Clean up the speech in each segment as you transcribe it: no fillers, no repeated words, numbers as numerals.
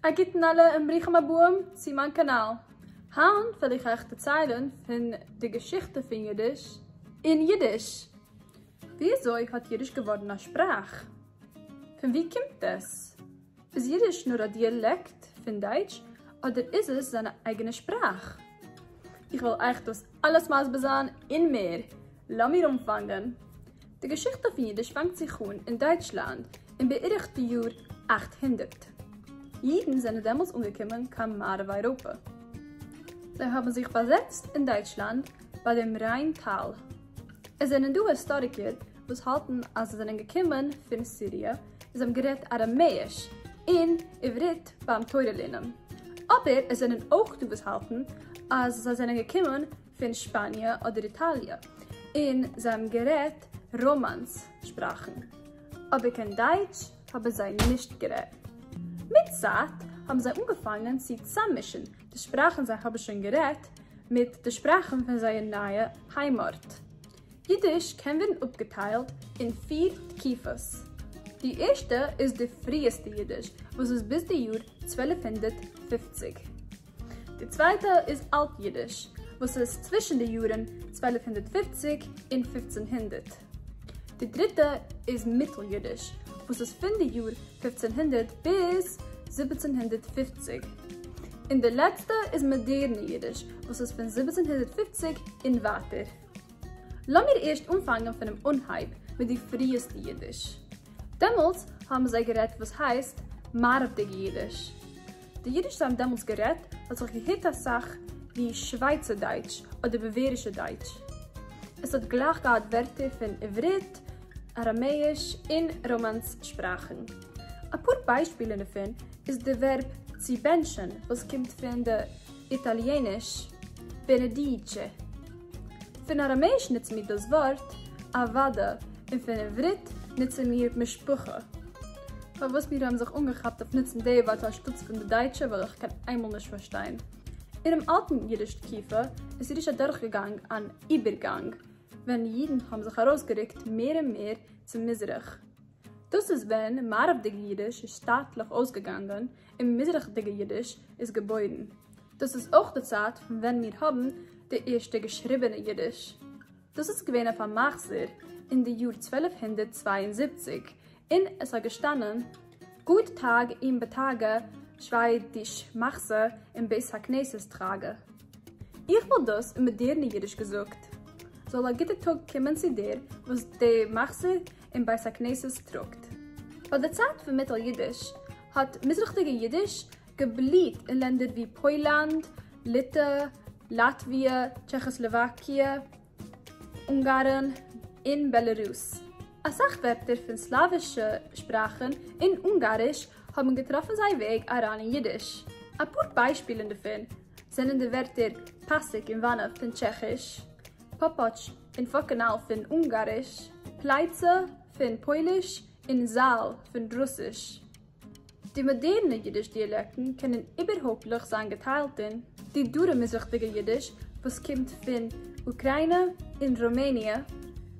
א גוטן אלע און ברוכים הבאים צו מיין קאנאל. היינט וועל איך אייך דערציילן פון די געשיכטע פון אידיש אין אידיש. וויאזוי האט אידיש געווארן א שפראך? פון וואו קומט עס? איז אידיש נאר א דיאלעקט פון דייטש אדער איז עס זיין אייגענע שפראך? איך וועל אייך דאס אלעס מסביר זיין און מער. לאמיר אנפאנגען. די געשיכטע פון אידיש פאנגט זיך אן אין דייטשלאנד אין בערך די יאר 800. אידן זענען דעמאלטס אנגעקומען קיין מערב אייראפע. זיי האבן זיך באזעצט אין דייטשלאנד ביי דעם ריין טאל. עס זענען דא היסטאריקער וואס האלטן אז זיי זענען געקומען פון סיריע און זיי האבן גערעדט אראמעיש און עברית ביים תורה לערנען. אבער עס זענען אויך דא וואס האלטן אז זיי זענען געקומען פון שפאניע אדער איטאליע און זיי האבן גערעדט ראמאנס שפראכן, אבער קיין דייטש האבן זיי נישט גערעדט. מיט צייט האבן זיי אנגעפאנגען צו צאממישן די שפראכן זיי האבן שוין גערעדט מיט די שפראכן פון זייער נייע היימארט. אידיש קען ווערן אפגעטיילט אין פיר תקופות. די ערשטע איז די פריעסטע אידיש וואס איז ביז די יאר 1250. די צווייטע איז אלט אידיש וואס איז צווישן די יארן 1250 און 1500. די דריטע איז מיטל אידיש וואס איז פון די יאר 1500 ביז 1750. און די לעצטע איז מאדערנע אידיש וואס איז פון 1750 און ווייטער. לאמיר ערשט אנפאנגען פונעם אנהייב מיט די פריעסטע אידיש. דעמאלטס האבן זיי גערעדט וואס הייסט מערב'דיגע אידיש. די אידיש זיי האבן דעמאלטס גערעדט האט זיך געהערט אסאך ווי שווייצער דייטש אדער באווערישע דייטש. עס האט גלייך געהאט ווערטער פון עברית, אראמעיש און ראמאנס שפראכן. אפאר ביישפילן דערפון איז די ווערב צו בענטשן וואס קומט פון די איטאליעניש benedice. פון אראמעיש נוצן מיר דאס ווארט עבודה און פון עברית נוצן מיר משפחה. פארוואס מיר האבן זיך אנגעכאפט אויף נוצן די ווארט אנשטאטס פון די דייטשע וועל איך קיין איינמאל נישט פארשטיין. אינעם אלטן אידיש תקופה איז אידיש אדורכגעגאנג אן איבערגאנג ווען אידן האבן זיך ארויסגערוקט מער און מער צו מזרח. דאס איז ווען מערב'דיגע אידיש איז שטאטליך אויסגעגאנגען און מזרח'דיגע אידיש איז געבוירן. דאס איז אויך די צייט פון ווען מיר האבן די ערשטע געשריבענע אידיש. דאס איז געווען אויף א מחזור אין די יאר 1272 און עס האט געשטאנען גוט טאג אים בטאגע שוויידיש מחזה אין בית הכנסת טראגע. איך וואלט דאס אין מאדערנע אידיש געזאגט, זאל א גוטע טאג קומען צו דער וואס די מחזור אין בית הכנסת טראגט. ביי די צייט פון מיטל אידיש האט מזרח'דיגע אידיש געבליט אין לענדער ווי פוילאנד, ליטע, לאטוויע, טשעכאסלאוואקיע, אונגארן און בעלארוס. אסאך ווערטער פון סלאווישע שפראכן און אונגאריש האבן געטראפן זייער וועג אריין אין אידיש. אפאר ביישפילן דערפון זענען די ווערטער פאסיק און וואנע פון טשעכיש, פאפאטש און פאקענאל פון אונגאריש, פלייצע פון פויליש און זאל פון רוסיש. די מאדערנע אידיש דיאלעקטן קענען איבערהויפטליך זיין געטיילט אין די דרום-מזרח'דיגע אידיש וואס קומט פון אוקריינע און רומעניע,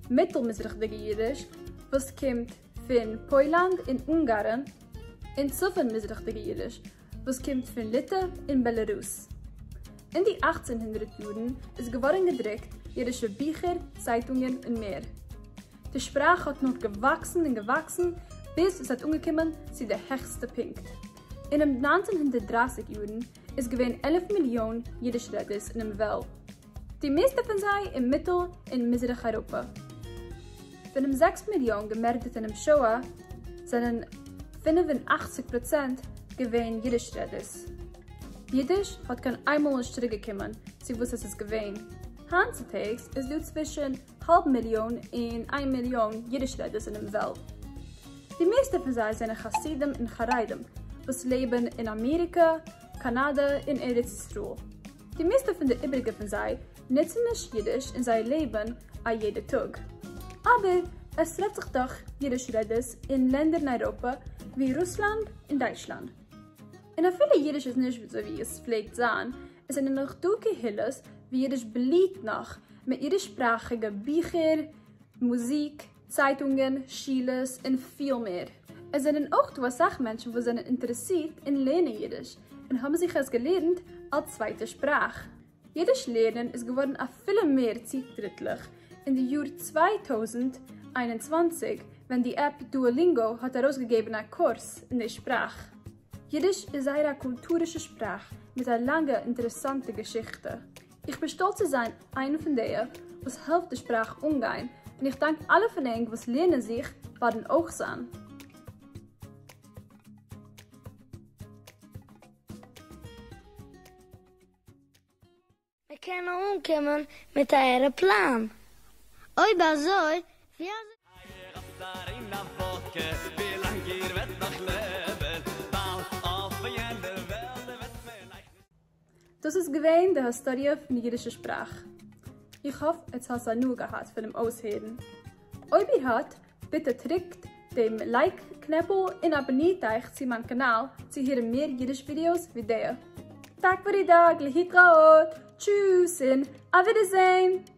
מיטל-מזרח'דיגע אידיש וואס קומט פון פוילאנד און אונגארן, און צפון-מזרח'דיגע אידיש וואס קומט פון ליטע און בעלארוס. אין די 1800 יארן איז געווארן געדרוקט אידישע ביכער, צייטונגען און מער. די שפראך האט נאר געוואקסן און געוואקסן ביז עס האט אנגעקומען צו די העכסטע פונקט. אינעם 1930 יארן איז געווען 11 מיליאן אידיש רעדערס אינעם וועלט, די מערסטע פון זיי אין מיטל און מזרח אייראפע. פונעם 6 מיליאן געמערדעט אינעם שואה זענען 85% געווען אידיש רעדערס. אידיש האט קיין איינמאל נישט צוריקגעקומען צו וואס עס איז געווען. היינט צוטאגס איז דא צווישן האלב מיליאן און איין מיליאן אידיש רעדערס אינעם וועלט. די מערסטע פון זיי זענען חסידים און חרדים וואס לעבן אין אמעריקע, קאנאדע און ארץ ישראל. די מערסטע פון די איבריגע פון זיי נוצן נישט אידיש אין זייער לעבן א יעדע טאג. אבער עס טרעפט זיך דאך אידיש רעדערס אין לענדער אין אייראפע ווי רוסלאנד און דייטשלאנד. און אפילו אידיש איז נישט אזוי ווי עס פלעגט זיין, עס זענען נאך דא קהילות ווי אידיש בליהט נאך, מיט אידיש-שפראכיגע ביכער, מוזיק, צייטונגען, שולעס און פיל מער. עס זענען אויך דא אסאך מענטשן וואס זענען אינטערעסירט אין לערנען אידיש און האבן זיך עס געלערנט אלס צווייטע שפראך. אידיש לערנען איז געווארן אפילו מער צוטריטליך אין די יאר 2021 ווען די עפפ Duolingo האט ארויסגעגעבן א קורס אין די שפראך. אידיש איז זייער א קולטורישע שפראך מיט א לאנגע אינטערעסאנטע געשיכטע. איך בין שטאלץ צו זיין איינע פון די וואס העלפט די שפראך אנגיין, און איך דאנק אלע פון ענק וואס לערנען זיך פארן אויך זיין. מען קען אנקומען מיט א עראפלאן? אויב אזוי ווי אזוי. דאס איז געווען די היסטאריע פון די אידישע שפראך. איך האף עטס האטס הנאה געהאט פונעם אויסהערן. אויב איר האט, ביטע דריקט דעם like קנעפל און אבאנירט אייך צו מיין קאנאל צו הערן מער אידיש ווידיאוס ווי דיע. טאג פאר די דאג, להתראות, טשוס און אויף ווידערזעהן!